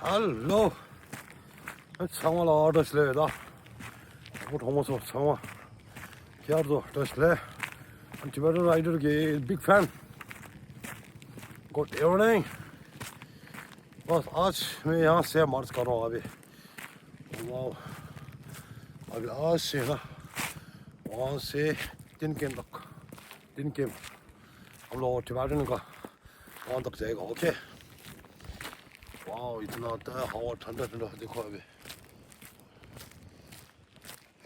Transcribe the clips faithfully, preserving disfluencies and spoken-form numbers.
Hello. ཚང་མ་ལ་བཀྲ་ཤིས་བདེ་ལེགས། ཨ་ཁུ་གྲོགས་མོ་ཚོ་ཚང་མ་བསྐྱར་དུ་བཀྲ་ཤིས་བདེ་ལེགས། Tibetan Rider གི་big fan. Good evening. बस आज मैं यहाँ से मार्च कर रहा हूँ अभी। वाओ। अभी आज से ना, वहाँ से तीन कैंप तक, तीन कैंप हम लोग टिबेटन का वहाँ तक जाएगा। ओके। वाओ, इतना आता है हवा, ठंडा ठंडा। देखो अभी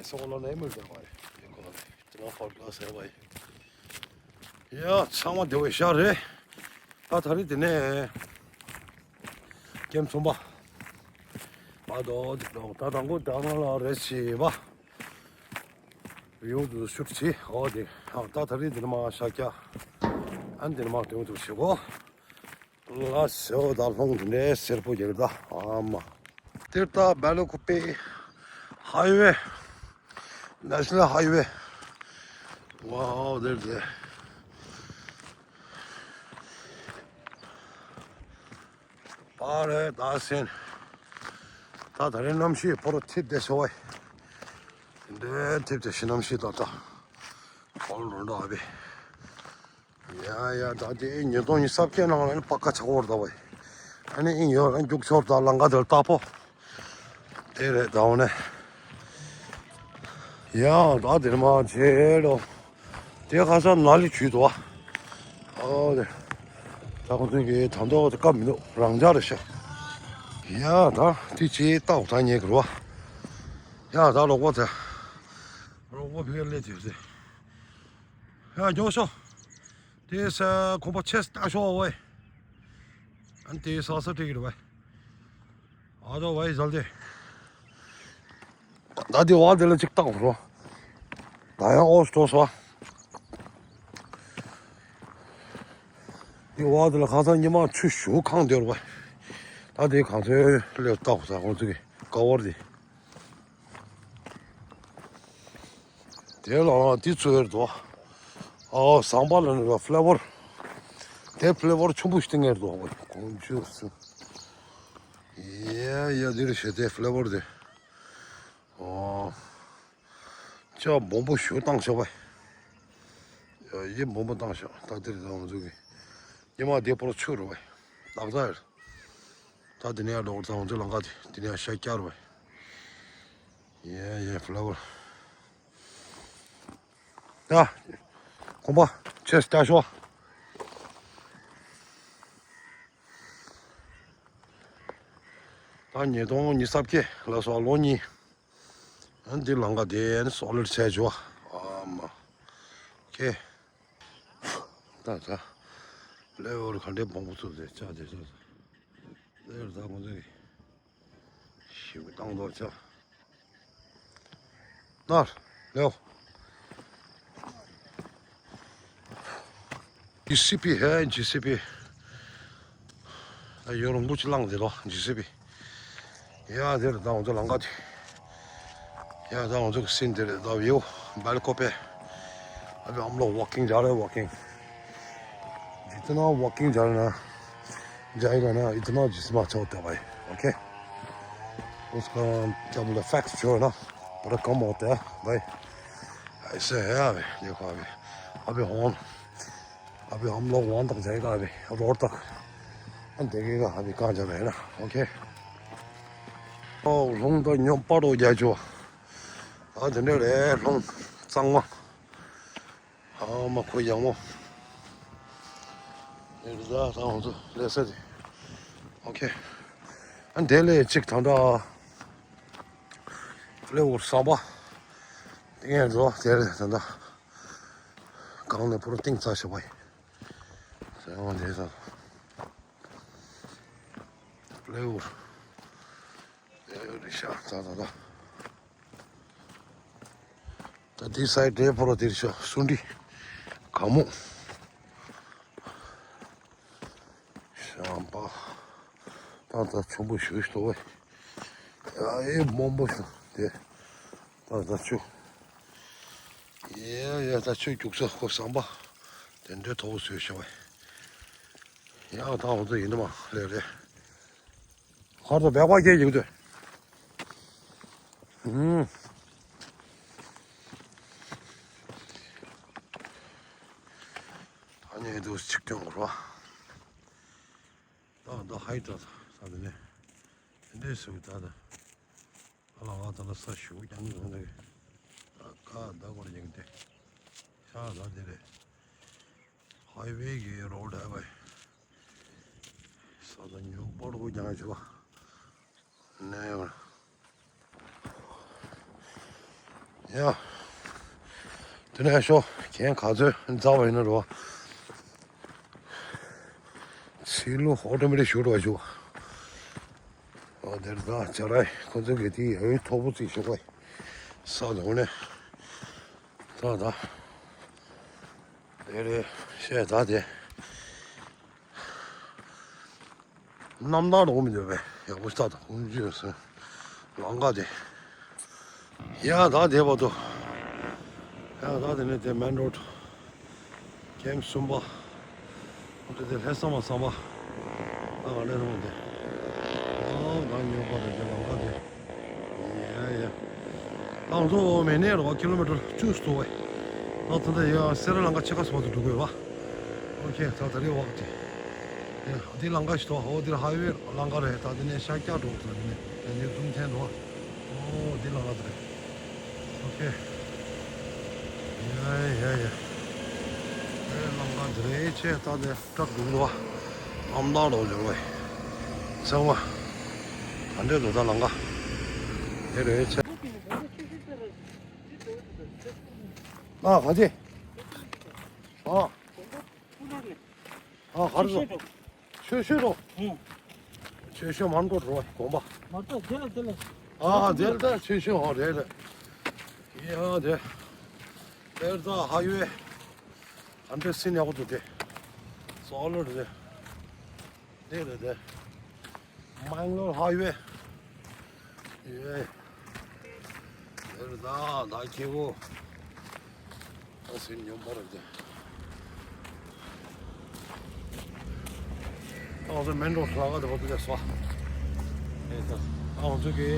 ऐसा वाला नहीं मिलता भाई। देखो अभी इतना फर्स्ट क्लास है भाई। ཡ་ཚང་མ་བདེ་པོ་ཡིན་ཤག་རེད། ད་ད་རེས་དེ་ནས་ཀེམ་ཚོང་པ་ཨ་དོ་ད་དང་པོ་ད་ང་ལ་རེ་ཞིག་བ་ཡོང་དུ་ཤུར་ཆི་ཨོ་དེ་ད་ད་རེས་དེ་ནས་མ་ཤག་ཀྱ་ཨན་དེ་ནས་མ་དེ་ཡོང་དུ་ཤི་གོ། ལ་སེའོ་ད་ལྷོང་དུ་འདྲེ་སེར་པོ་རྒྱག་ད་ཨ་མ། དེར་ད་བེ་ལོ་ཁུ་པེ་highway, national highway. Wow, there's a པར་ད་སེན། ད་ད་རེས་གནམ་གཤིས་ཕོ་རོ་ཐིབ་བསྡད་ཤོག་བས། འདྲེ་ཐིབ་བསྡད་ཤི་གནམ་གཤིས་ད་ད་ཧོལ་རོ་འདྲ་བས། ཡ་ཡ། ད་དེ་ཉིས་སྟོང་ཉི་ཤུ་རྩ་བརྒྱད་ནང་ལ་ནི་པ་ཀ་ཆག་བོར་ད་བས། ཨ་ནི་ཨིན་ཡོད་རང་རྒྱུག་ཆོར་ད་ལང་ཀ་དེར་ལྟ་ཕོ། དེ་རེད་ད་འོ་ནས། ཡ་ད་དེར་མ་བྱེད་ལོ། དེ་ཁ་སང་ན་ལི་བྱུས་དོ། ཨོ་དེ། ད་ཁོ་ཚོས་གི་ད་མདོ་དེ་བཀབ་མི་འདུག་རང་འཇགས་རེད་ཤག་ཡ་ད་དེ་ཅི་ལྟ་འོ་ད་ཉེ་གི་རོ། ཡ་ད་ལོག་པ་དེ། ལོག་པ་ཕི་ལེ་དེ་དེ། ཡ་མགྱོགས་ཤོག་དེ་ས་ཁོང་པ་ཆེས་ལྟ་ཤོག་བས། ཨན་དེ་ས་ས་ཏྲིག་རེད་བས། ཨ་དོ་བས་ཟལ་དེ། ད་དེ་བ་དེ་ལ་ཅིག་བཏང་རོ། ད་ཡང་ཨོ་སྟོ་སོ། དེ་བ་དེ་ལ་ཁ་སང་ཉི་མ་ཆུ་ཞུ་ཁང་དེ་རུ་བས། ད་དེ་གང་ཚོད་ལས་བཏང་ས་ཁོང་ཚོ་གི་ཀ་བར་དེ། དེ་ལ་དེ་ཚོ་ཡོད་དོ། ཨོ་ཟམ་པ་ལ་ནི་ཕ་ལེ་བར། དེ་ཕ་ལེ་བར་ཆུང་པོ་ཞིག་ཏིང་ངེར་དོ། ཀོང་ཆུ་སུ། ཡ་ཡ་འདིར་ཞེ་དེ་ཕ་ལེ་བར་དེ། ཨོ། ཅ་སྦོམ་པོ་ཞུ་བཏང་ཤག་བ། ཡ་ཡི་སྦོམ་པོ་བཏང་ཤག་ད་དེར་ད་ང་ཚོ་གི་ཉི་མ་དེ་པོར་ཆུ་རུ་བ། ལག་ད་ཡར། ད་དེ་ནས་ལོག་ད་ང་ཚོ་ལང་ཀ་དེ་དེ་ནས་ཤ་བསྐྱར་བ། ཡ་ཡ་ཕ་ལེ་བར། ཡ། ཁོང་པ་ཆེས་ལྟ་ཤོག་ད་ཉིས་སྟོང་ཉི་ཤུ་རྩ་བརྒྱད་ལ་སོགས་ལོ་གཉིས། ཨ་འདི་ལང་ཀ་དེ་ནི་སོག་ལེར་ཆད་ཆོག་ཨ་མ། ཁེ། ད་ད། ལེ་བར་ག་འདྲའི་བོང་བུ་ཚུགས་ཏེ་ཅག་དེ་ཚོ། ལེ་བར་ད་ཁོང་ཚོ་གི་ཞིབ་བཏང་དོ་ཆ། ནར། ལེའོ། ཇི་སི་པི་ཧེ་ཇི་སི་པི། ཡོ་རོང་པོ་ཅི་ལང་དེ་རོ་ཇི་སི་པི། ཡ་དེར་ད་ང་ཚོ་ལང་ཀ་དེ། ཡ་ད་ང་ཚོ་གི་སིན་དེར་ད་བེའུ་བལ་ཀོ་པེ། अभी हम लोग वॉकिंग जा रहे हैं, वॉकिंग। जितना वॉकिंग जाना, जाएगा ना, इतना जिस्म अच्छा होता है भाई। ओके। उसका क्या बोलते हैं, फैक्स जो है ना, पूरा कम होता है भाई। ऐसे है अभी, देखो अभी। अभी हम, अभी हम लोग वहाँ तक जाएगा, अभी रोड तक। हम देखेगा अभी कहाँ जाना है ना। ओके। ओ, ལྷུང་དུ་ཉོ་པ་རོ་རྒྱ་ཇོ། ཨ་དེ་འདྲ་རེད་ལྷུང་གཙང་མ། ཨ་མ་ཁོ་ཡག་མོ། ཨེ་རེད་ད་ད་ང་ཚོ་ལས་ས་དེ། ཨོ་ཁེ། ཨ་འདྲ་ལས་གཅིག་ད་འདྲ། ལེའུ་ཟམ་པ། དེ་ངས་འགྲོ་དེ་རེད་ད་འདྲ། གང་ནས་པུ་རུ་ཏིང་ཙ་ཞོག་པ་ཡིན། ཟེར་འོང་དེ་ས། ལེའུ། ལེའུ་རེད་ཤག་ད་ད་ད། ད་འདི་སའི་འདྲའི་ཕོ་རོ་འདིར་ཤོག་སུ་འདྲི། ག་མོ། ཤམ་པ། ད་ད་ཆུང་པོ་ཞུ་ཞུ་བས། ཨེ་མོན་པོ་ཞུ་དེ། ད་ད་ཆུ། ཡེ་ཡེ་ད་ཆུ་རྒྱུག་ས་ཁོ་ཟམ་པ། དེ་འདྲའི་མཐོ་པོ་བཟོས་ཤོག་བས། ཡང་ད་འོ་ཚོ་ཡིན་ནི་མ་ལེ་རེད། ཧར་དུ་བེག་པ་སྐྱེལ་གྱི་འདུག་ཨུམ། ད་ནས་དུ་ཆིག་སྟོན་རོ། ད་ད་ཧའི་ད་ད་ད་ནས་དེ་འདྲས་སུ་ད་ད་ཨ་ལ་བ་ད་ལ་ས་ཞུ་ཀྱང་ཡོང་ནས་ད་ཀ་ད་གོར་ཡིན་ཏེ་ཤ་ད་དེ་རེད། ཧའི་ཝེ་གི་རོ་ཌི་ཧའི་ཝེ། ས་ད་ཉོ་པར་གོ་ཀྱང་ཆེ་བ། ནས་ཡོང་། ཡ། དེ་ནས་ཤོག་ཁྱེད་ག་ཚོད་འཛའ་བ་ཡིན་ན་རོ། ཚིལ་ལུ་ཧོ་ཏོ་མེ་ཏི་ཤུ་རོ་ཞུ། ཨོ་དེར་ད་ཅ་ར་ཁོ་ཚོ་གི་དེ་ཡོད་ཐོག་པོ་ཚིག་ཤོག་གོ། ས་དོང་ནས་ད་ད་དེ་རེད་ཤེས་ད་དེ། གནམ་ཐང་འགྲོ་མི་འདོད་པས་ཡག་པོ་ཞིག་ད་དང་ཁོང་ཅི་ཡོད་ཟེར། ལམ་ཁ་དེ། ཡ་ད་དེ་བར་དུ། ཡ་ད་དེ་ནས་དེ་མེན་རོ་ཌི། ཀེམ་གསུམ་པ། ཨོ་དེ་དེ་ལྷ་ས་མ་ས་མ། ད་ག་ལེ་རོང་དེ། ཨོ་ད་ཉོ་པ་དེ་དེ་ལམ་ཁ་དེ། ཡ་ཡ། ད་ང་ཚོ་མེ་ནེ་རོ་ཀི་ལོ་མི་ཊར་བཅུ་སུ་བས། ད་ད་ད་ཡ་སེ་ར་ལམ་ཁ་ཆེ་ཁ་སོ་དུ་འགྲོ་དགོས་པ། ཨོ་ཁེ་ད་ད་རེ་བག་དེ། ཡ་འདི་ལམ་ཁ་ཞིག་ཏོ་ཨོ་འདིར་ཧའི་ཝེ་ལམ་ཁ་རེད། ད་འདི་ནས་ཤར་རྒྱག་འགྲོ་ད་འདི་ནས་འདི་ནས་ཛུམ་འཐེན་འགྲོ། ཨོ་འདི་ལམ་ཁ་དེ་རེད། ཨོ་ཁེ། ཡ་ཡ་ཡ། ཨེ་ལམ་ཁ་འདི་རེད་ཆེ་ད་འདི་ཊག་འགྲོ་འགྲོ་བ། ཨམ་ནག་ལོ་འཇོར་བས། ཚང་མ། ད་འདྲེ་འགྲོ་ད་ལམ་ཁ་འདི་རེད་ཆེ། ཨ་ག་ཅི། ཨ། ཨ་གར་སོང་། ཆོས་ཤོད་རོ། ཆོས་ཤོད་མང་པོ་རོ་དགོན་པ། མ་གཏོགས་དེ་ལ་དེ་ལ། ཨ་དེ་ལ་ད་ཆོས་ཤོད་ཧོ་རེད་རེད། ཡ་དེ། དེར་ད་ཧའི་ཝེ། ཨ་འདྲེ་སྲིན་ཡག་པོ་འདུག་དེ། སོ་ལོ་རེད། དེ་རེད་དེ། མང་ལོར་ཧའི་ཝེ། ཡེ། དེར་ད་ད་ཁེ་བོ། ཨ་སེ་ཉོན་པར་དེ། ཨ་སེ་མེན་རོ་ལ་ག་དེ་བ་དེ་སོ། ཨེ་ད། ཨ་ང་ཚོ་གི་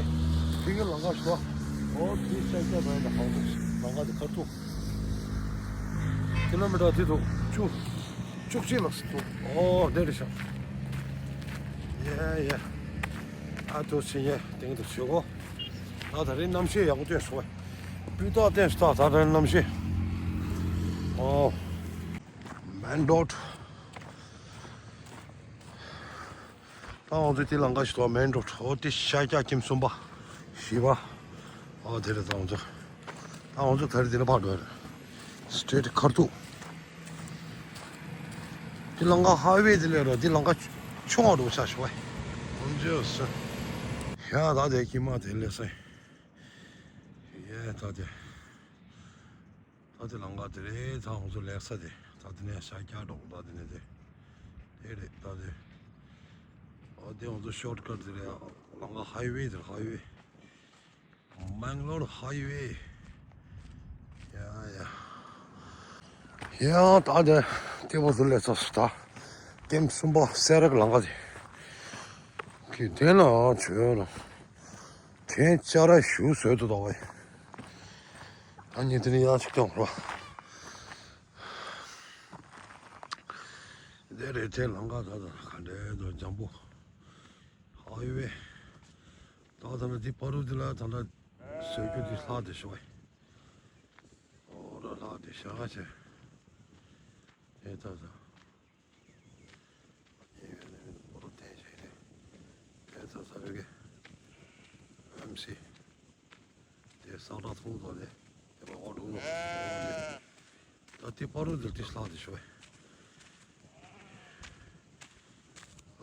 ཕི་གི་ལམ་ཁ་ཞོ། ཨོ་དེ་ཤ་ཤ་ད་ད་ཧང་དུ་ལམ་ཁ་དེ་ཁར་ཐུག་ཀི་ལོ་མི་ཊར་དེ་དུ་བཅུ། བཅུ་གཅིག་ལ་སུ་ཐུག་ཨོ་དེ་རེད་ཤག་ཡེ་ཡེ། ཨ་དུ་ཕྱིན་ཡེ་དེང་དུ་ཆོས་གོ། ད་ད་རེས་གནམ་གཤིས་ཡག་པོ་སྟོན་སོང་བས། སྤུས་དག་བསྟན་སོང་ད་ད་རེས་གནམ་གཤིས། ཨོ། མེན་རོ་ཌི། ད་ང་ཚོ་དེ་ལམ་ཁ་ཞིག་ཏུ་མེན་རོ་ཌི་ཨོ་དེ་ཤར་རྒྱག་ཁྱིམ་གསུམ་པ། བཞི་པ། ཨོ་དེ་རེད་ད་ང་ཚོ། ད་ང་ཚོ་ད་རེས་དེ་ལ་ཕར་འགྲོ་ཡ་རེད། སི་ཊེ་ཊི་ཁར་ཐུག་དེ་ལམ་ཁ་ཧའི་ཝེ་དེ་ལས་རོ་དེ་ལམ་ཁ་ཆུང་བ་འགྲོ་ཆ་ཞོ་བས། ང་ཚོ་སི། ཡ་ད་དེ་ཁྱི་མ་དེ་ལས་སེ། ཡ་ད་དེ། ད་དེ་ལམ་ཁ་དེ་རེད་ད་ང་ཚོ་ལེགས་ས་དེ། ད་དེ་ནས་ཤར་རྒྱག་འགྲོ་ད་དེ་ནས་དེ། དེ་རེད་ད་དེ། ཨོ་དེ་ང་ཚོ་ཤོར་ཊི་ཀཊ་དེ་རེད། ལམ་ཁ་ཧའི་ཝེ་དེ་རེད་ཧའི་ཝེ། མང་ལོར་ཧའི་ཝེ། ཡ་ཡ། ཡ་ད་དེ་སྐྱེ་བོ་ཚོ་ལས་ཚོ་སུ་ད། ཀེམ་གསུམ་པ་སེ་ར་གི་ལམ་ཁ་དེ། ཁྱི་དེ་ན་བྱོས་ལ། དེ་ཅ་ར་ཞུ་བཟོས་འདུག་ད་བས། ཨ་ནི་དེ་ནི་ཡང་ཅིག་ཀྱང་རོ། དེ་རེད་དེ་ལམ་ཁ་ད་ད་ག་འདྲའི་དོ་འཇམ་པོ། ཧའི་ཝེ། ད་ད་ལ་འདི་བར་དུ་འདི་ལ་ད་ལ་བཟོས་རྒྱུ་འདི་ལྷག་དེ་ཤོག་ཨེ། ཨོ་ར་ལྷག་དེ་ཤ་ཆེ། ཨེ་ད་ད། ཨེ་ད་ད་བེ་གེ། ཨེམ་སི། དེ་ས་ཁྲ་ཐོག་ཐོག་ལས་དེ་མ་འོག་འགྲོ་ནོ། ད་དེ་པ་རུ་དེ་དེ་ལྷག་དེ་ཤོག་ཨེ།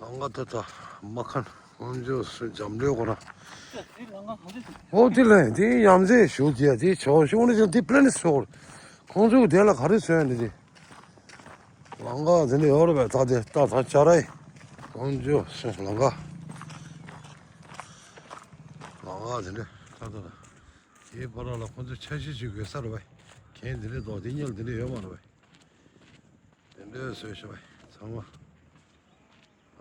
ལམ་ཁ་ད་ད་མ་ཁན་ཁོང་ཚོས་སུ་འཇམ་འདྲེ་ཁོ་ར། འོ་དེ་ལས་དེ་ཡམ་ཟེ་ཞུ་དེ་དེ་ཆོ་ཤུགས་ནི་ཅང་དེ་པི་ལེན་སོར། ཁོང་ཚོས་དེ་ལ་ག་རེ་སོན་དེ་དེ། ལམ་ཁ་དེ་འདྲ་ཡོད་རེད་པས། ད་དེ་ད་ད་ཅ་ར་ཡི་ཁོང་ཚོས་སུ་ལམ་ཁ། ལམ་ཁ་དེ་འདྲ་ད་ད་ད། དེའི་བར་ལ་ཁོང་ཚོས་འཆར་གཞི་ཅིག་དགོས་ས་རེད་པས། གན་དེ་འདྲ་འདུག་དེ་གཉེར་དེ་འདྲ་ཡོད་མ་རེད་པས། དེ་འདྲའི་བཟོས་ཤག་པས་ཚང་མ།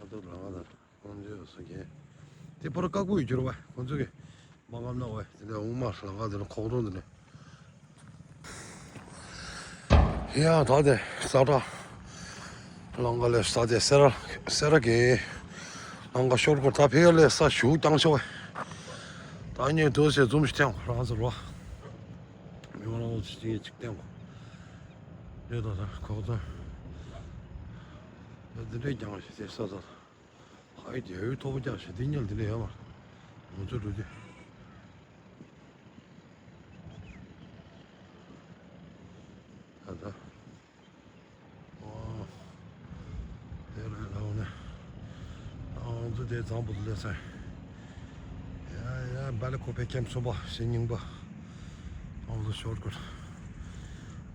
ཨ་ཏོ་ལ་ང་དང་ཁོང་ཚོས་སུ་གན། དེ་པར་བཀག་པོ་ཡོད་རྒྱུ་རེད་བ། ཁོང་ཚོ་གི་མ་འགམ་ན་བས་དེ་འདྲ་འུ་མ་ལང་ག་དེ་ལ་ཁོག་སྟོང་དེ་ནས། ཡ་ད་དེ་ས་བཀྲ་ལང་ག་ལས་ས་དེ་སེ་ར་སེ་ར་གི་ལང་ག་ཤོར་གོ། ད་ཕེ་ལས་ས་ཞུ་ཀྱང་ཤོ་བས། ད་ཉེ་དུ་སེ་འཛུམ་ཞིག་ཐེངས་རང་ཟེར་བ། མི་མང་ལ་འོ་ཚིག་ཅིག་ཅིག་བསྟན་གོ། ཡོད་ད་ད་ཁོག་ད་འདི་འདྲའི་ཀྱང་ཞིག་དེ་ས་ད། ཧའི་དེ་ཡོད་ཐོག་རྒྱག་ཞེ་དེ་ཉལ་དེ་ལས་ཡོད་མ། ང་ཚོ་འགྲོ་དུས། ད་ད། ཨོ། དེ་རེད་ལ་འོ་ནས། ང་ཚོ་དེ་གཙང་པོ་དུ་སླེབས་ས། ཡ་ཡ་སྦལ་ཀོབ་པའི་ཀེམ་གསུམ་པ་ཞེ་རྙིང་པ། ང་ཚོ་ཤོར་ཀུཊ།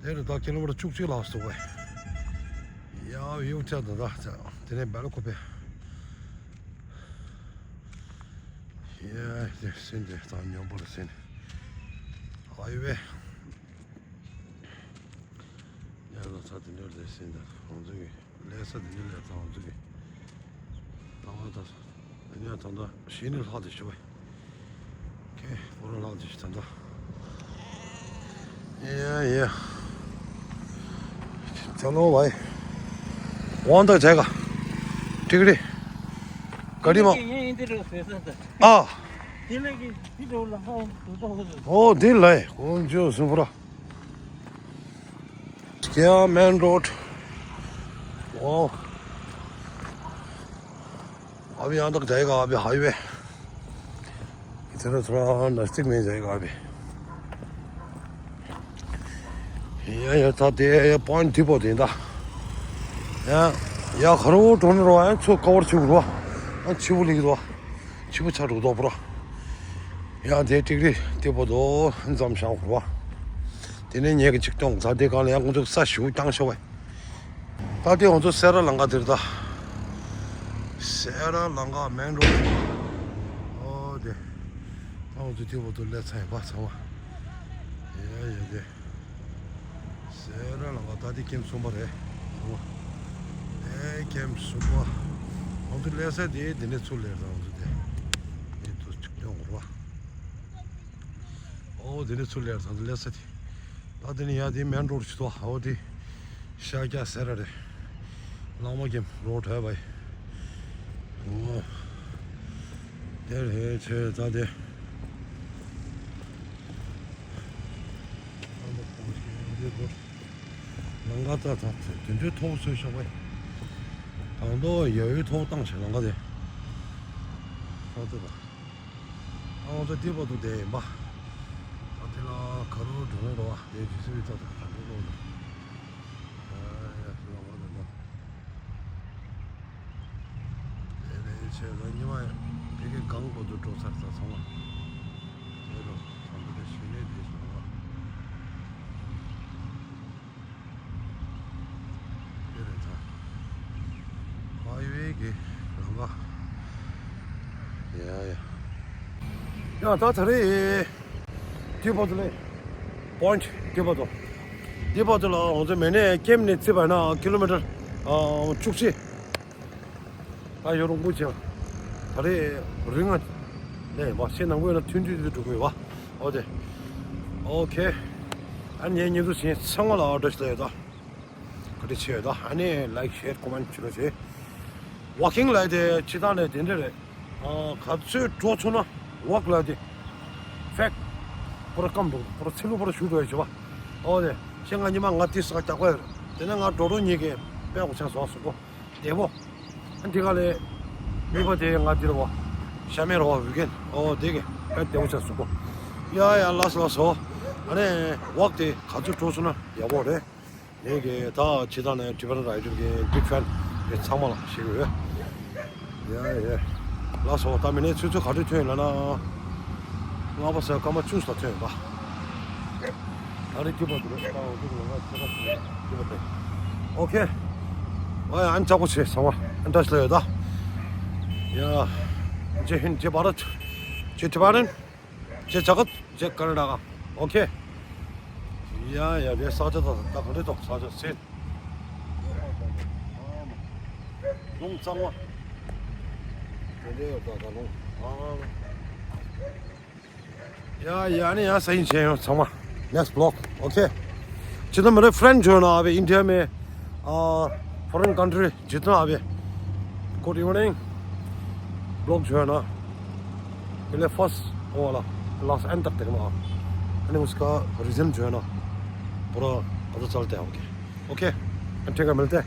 དེ་རུ་ད་ཀི་ལོ་མི་ཊར་བཅུ་གཅིག་ལྷག་སོང་བས། ཡ་ཡོད་ཚད་ད་ད་དེ་ནས་སྦལ་ཀོབ་པའི། ཡ་དེ་སེམས་དེ་དང་སྙོམས་པོ་ལ་སེམས། ཨའི་ཝེ། ཡ་ལོ་ཚ་དེ་འདྲ་ལས་སེམས་དང་ཁོང་ཚོ་གི་ལས་ས་དེ་འདྲ་ལས་ཚ་ཁོང་ཚོ་གི་ལྟ་བ་ལྟ་ས་དེ་འདྲ་ད་ལྟ་གཞི་ནས་ལྷག་དེ་ཞུ་བས། ཁེ་པོ་ར་ལྷག་དེ་ཞུ་ད་ལྟ། ཡ་ཡ། चलो भाई। वहाँ तक जाएगा। टिकड़ी। गाड़ी में। हाँ। ओ दिल है। कौन जो सुन पूरा। क्या मेन रोड। वाह। अभी यहाँ तक जाएगा, अभी हाईवे। इधर थोड़ा नज़दीक में जाएगा अभी। ཡ་ཡ་ད་དེ་པོ་ཡིན་ད། ཡ་ཡ་ཁ་རོ་གྲོ་ནོ་རོ་ཨ་ཚོ་ཀ་བར་ཆུ་རོ། ཨ་ཆུ་བུ་ལིག་རོ། ཆུ་བུ་ཆ་རུ་རྡོ་པོ་རོ། ཡ་དེ་ཏིག་རི་དེ་པོ་དོ་འཛམ་ཤང་རོ། དེ་ནས་ཉེ་གི་ཅིག་ཏོང་ད་དེ་གང་ལ་ཡ་ཁོང་ཚོ་ས་ཞུ་ཀྱང་ཤོ་བས། ད་དེ་ང་ཚོ་སེ་ར་ལང་ཀ་དེར་ད། སེ་ར་ལང་ཀ་མེན་རོ། ཨོ་དེ། ད་ང་ཚོ་དེ་བོ་དུ་ལས་ཚན་པ་ཚང་མ། ཡ་ཡ་དེ། སེ་ར་ལང་ཀ་ད་དེ་ཀེམ་གསུམ་པ་རེད། ཚང་མ། ཨེ་ཀེམ་གསུམ་པ། ང་ཚོ་ལས་ས་དེ་དེ་ནས་ཚུར་ལས་ད་ང་ཚོ་དེ། དེ་དུ་ཅིག་ཡོང་རོ། ཨོ་དེ་ནས་ཚུར་ལས་ད་ང་ཚོ་ལས་ས་དེ། ད་དེ་ནི་ཡ་དེ་མེན་རོ་ཞིག་ཏོ་ཧའོ་དེ། ཤ་རྒྱ་སེ་ར་རེད། ལང་མ་ཀེམ་རོ་ཁྲ་བའི། ཨོ། དེ་རེད་ཆེ་ད་དེ། ལང་ཀ་ད་ད་དེ་འདྲའི་ཐོག་སོས་ཤོག་པའི། དང་ཐོག་ཡ་ཡོའི་ཐོག་བཏང་ཞེ་ལང་ཀ་དེ། ཐོག་དེ་ད། ཨ་ང་ཚོ་ཏི་པ་ཏུ་དེ་ཡིན་པ། ད་དེ་ལ་ག་རུ་འགྲོ་ནས་འགྲོ་བ་དེ་ཇི་སི་བི་ཏ་ཏ་ག་འགྲོ་འགྲོ་ནས། ཨ་ཡ་ལ་མ་རེད་ད། དེ་ལས་ཆེ་ད་ཉི་མ་ཕ་གི་གང་པོ་དུ་འགྲོ་ཚར་ཚར་ཚང་མ། དེ་ལ་ཚང་མ་དེ་ཞི་ནས་དེ་ཞི་བ། དེ་རེད་ད། ཧའི་ཝེ་གི་ལམ་པ། ཡ་ཡ། ཡ་ད་ད་རེད། ཏི་པ་ཏུ་ལེ། པོ་ཡིན་ཊི་ཏི་པ་ཏུ། ཏི་པ་ཏུ་ལ་ང་ཚོ་མེ་ནས་ཀེམ་ནས་རྩིས་པ་ན་ཀི་ལོ་མི་ཊར་ཨ་བཅུ་གཅིག་ད་ཡོ་རོང་པོ་ཅན། ད་རེད་རིང་ང་། ནས་མ་ཤེས་ནང་པོ་ཡོད་ན་ཐུན་དུས་དུ་འགྲོ་དགོས་བ། ཨོ་དེ། ཨོ་ཁེ། ཨ་ནི་ངའི་ཉིན་ཐོ་བྱས་ཚང་མ་ལ་ཨོ་བཀྲ་ཤིས་བདེ་ལེགས་ད། བཀྲ་ཤིས་བདེ་ལེགས་ད། ཨ་ནི་ལའིཀ་ཤེར་ཀོ་མེན་ཊི་བྱེད་རོགས་བྱེད། ཝོག་ཀིང་ལ་དེ་ཕྱི་ཐང་ནས་དེ་འདྲ་རེད། ཨ་ག་ཚོད་འགྲོ་ཆོག་ན་ཝོག་ལ་དེ། ཕེག་པོ་ར་སྐམ་འགྲོ་པོ་ར་ཚིལ་ལུ་པོ་ར་ཞུ་འགྲོ་ཡ་བྱེད་བ། ཨོ་དེ། ཤེས་ང་ཉི་མ་ང་ཏི་ས་རྒྱག་པ་ཡོད་རེད། དེ་ནས་ང་འགྲོ་འགྲོ་ཉིད་ཀྱི་དཔེ་གོ་ཆ་སོང་སོང་གོ། བདེ་པོ། ཨ་འདི་ག་ལས། གཉིས་པ་དེ་ང་འདིར་བ། ཤ་མེར་བ་ཝི་ཀེན། ཨོ་དེ་གི་དཔེ་བདེ་པོ་ཆགས་སོང་གོ། ཡ་ཡ་ལགས་སོ་ལགས་སོ། ཨ་ནི་ཝོག་དེ་ག་ཚོད་འགྲོ་སོང་ན་ཡག་པོ་རེད། ངས་གི་ད་ཇི་ལྟར་ནས་ཌི་ཕ་རེན་ཊི་རའི་ཌར་གི་བིག་ཕེན་རེད། ཚང་མ་ལ་ཞེ་གི་ཡོད། ཡ་ཡ། ལགས་སོ། ད་མི་ནས་ཚུན་ཚོད་ག་དུས་ཐོན་ཡོད་ལབ་ན། ལྔ་པ་ས་སྐར་མ་བཅུ་ཙམ་ཐོན་ཡོད་པ། ཨ་རི་ཀྱི་པ་དུ་རེད། ཨོ་ཁེ། ཨོ་ཡ་ཨན་ཅག་པོ་ཆེ་ཚང་མ་ཨན་ཏྲ་ཤི་ལ་ཡོད་ད། ཡ། ཇེ་ཧིན་ཇེ་བྷ་རད། ཇེ་ཊི་བྷ་རན། ཇེ་ཇ་གད། ཇེ་ཀ་ན་ཌ་ཀ། ཨོ་ཁེ། ཡ་ཡ་རེད། ས་ཆ་ད་ད་ག་འདྲ་འདུག་ས་ཆ་སེ། ལུང་གཙང་མ། དེ་ ཡ་ཡ་ནི་ཡ་ས་ཡིན་བྱས་ཡོང་ཚང་མ། Next vlog. Okay. जितना मेरे फ्रेंड जो है ना अभी इंडिया में आ, फॉरेन कंट्री जितना अभी गुड इवनिंग ब्लॉग जो है ना पहले फर्स्ट वो वाला लास्ट एंड तक देखना। यानी उसका रीजन जो है ना पूरा पता चलता है। ओके ओके, ठीक है, मिलते हैं।